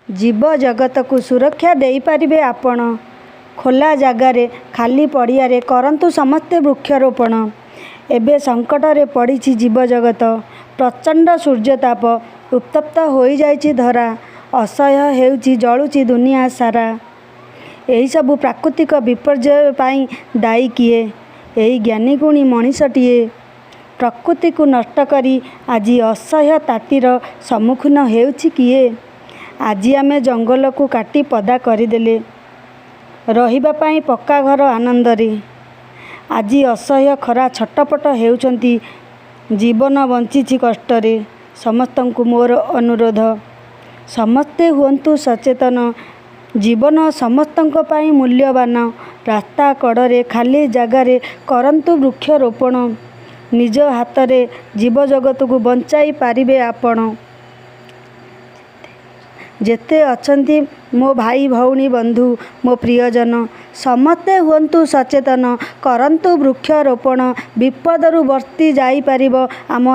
ଜୀବଜଗତକୁ ସୁରକ୍ଷା ଦେଇପାରିବେ ଆପଣ। ଖୋଲା ଜାଗାରେ, ଖାଲି ପଡ଼ିଆରେ କରନ୍ତୁ ସମସ୍ତେ ବୃକ୍ଷରୋପଣ। ଏବେ ସଙ୍କଟରେ ପଡ଼ିଛି ଜୀବଜଗତ। ପ୍ରଚଣ୍ଡ ସୂର୍ଯ୍ୟତାପ, ଉତ୍ତପ୍ତ ହୋଇଯାଇଛି ଧରା। ଅସହ୍ୟ ହେଉଛି, ଜଳୁଛି ଦୁନିଆ ସାରା। ଏହିସବୁ ପ୍ରାକୃତିକ ବିପର୍ଯ୍ୟୟ ପାଇଁ ଦାୟୀ କିଏ? ଏଇ ଜ୍ଞାନୀଗୁଣୀ ମଣିଷଟିଏ। ପ୍ରକୃତିକୁ ନଷ୍ଟ କରି ଆଜି ଅସହ୍ୟ ତାତିର ସମ୍ମୁଖୀନ ହେଉଛି କିଏ? ଆଜି ଆମେ ଜଙ୍ଗଲକୁ କାଟି ପଦା କରିଦେଲେ, ରହିବା ପାଇଁ ପକ୍କା ଘର ଆନନ୍ଦରେ। ଆଜି ଅସହ୍ୟ ଖରା ଛଟପଟ ହେଉଛନ୍ତି, ଜୀବନ ବଞ୍ଚିଛି କଷ୍ଟରେ। ସମସ୍ତଙ୍କୁ ମୋର ଅନୁରୋଧ, ସମସ୍ତେ ହୁଅନ୍ତୁ ସଚେତନ। ଜୀବନ ସମସ୍ତଙ୍କ ପାଇଁ ମୂଲ୍ୟବାନ। ରାସ୍ତା କଡ଼ରେ, ଖାଲି ଜାଗାରେ କରନ୍ତୁ ବୃକ୍ଷରୋପଣ। ନିଜ ହାତରେ ଜୀବଜଗତକୁ ବଞ୍ଚାଇ ପାରିବେ ଆପଣ। ଯେତେ ଅଛନ୍ତି ମୋ ଭାଇ ଭଉଣୀ ବନ୍ଧୁ, ମୋ ପ୍ରିୟଜନ, ସମସ୍ତେ ହୁଅନ୍ତୁ ସଚେତନ, କରନ୍ତୁ ବୃକ୍ଷରୋପଣ। ବିପଦରୁ ବର୍ତ୍ତି ଯାଇପାରିବ ଆମ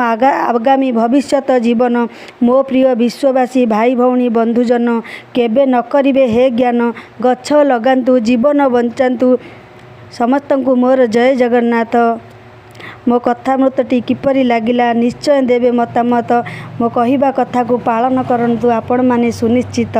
ଆଗାମୀ ଭବିଷ୍ୟତ ଜୀବନ। ମୋ ପ୍ରିୟ ବିଶ୍ୱବାସୀ ଭାଇ ଭଉଣୀ ବନ୍ଧୁଜନ, କେବେ ନ କରିବେ ହେ ଜ୍ଞାନ, ଗଛ ଲଗାନ୍ତୁ, ଜୀବନ ବଞ୍ଚାନ୍ତୁ। ସମସ୍ତଙ୍କୁ ମୋର ଜୟ ଜଗନ୍ନାଥ। ମୋ କଥାମୃତଟି କିପରି ଲାଗିଲା, ନିଶ୍ଚୟ ଦେବେ ମତାମତ। ମୋ କହିବା କଥାକୁ ପାଳନ କରନ୍ତୁ ଆପଣମାନେ ସୁନିଶ୍ଚିତ।